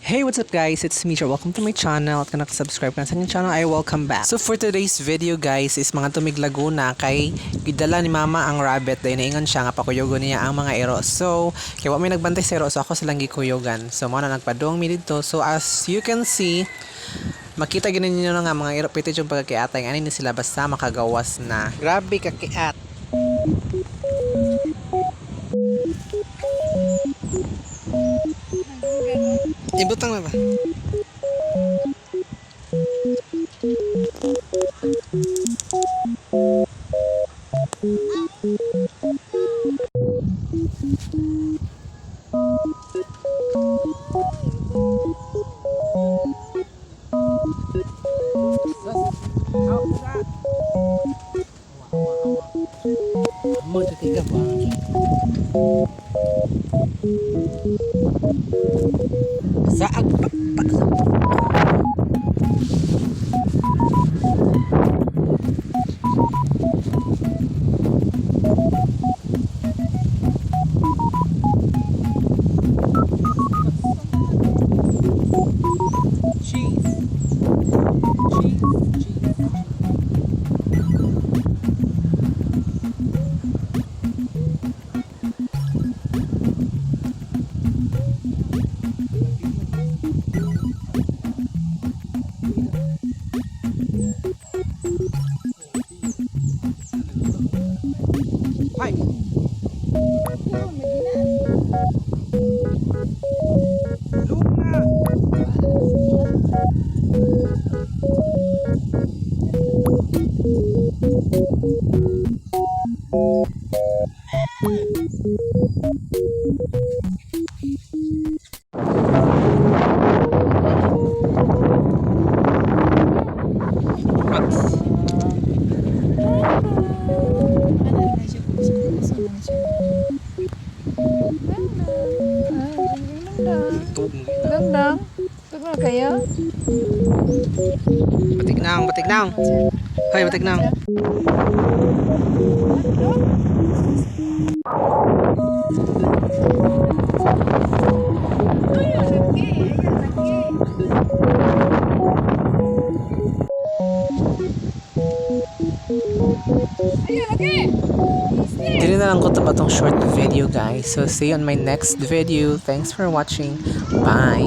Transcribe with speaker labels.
Speaker 1: Hey, what's up, guys? It's Misha. Welcome to my channel. At kung nakasubscribe ka na sa aking channel, ay welcome back. So for today's video, guys, is mangadto mig Laguna kay gidala ni Mama ang rabbit dahil naingon siya nga pakuyogon niya ang mga iro. So, kay wa may nagbantay sa iro, so ako silang gikuyogan. So mao na nagpadung mi didto. So as you can see, makita gid ninyo na nga mga iro piti yung pagkakiatay. Ani ni sila basta makagawas na. Grabe kakiat. Ibutang na ba? Saag pa, pa. Cheese. Cheese, cheese. Hi. Luna. What?
Speaker 2: Ano na siya? Gusto na siya. Gandang. Tugma kayo?
Speaker 1: Batignang, batignang. Hoy, batignang.
Speaker 2: Ayun, lagi. Ayun, lagi. Ayun, lagi.
Speaker 1: Dili na lang ko to tong short video, guys. So see you on my next video. Thanks for watching. Bye.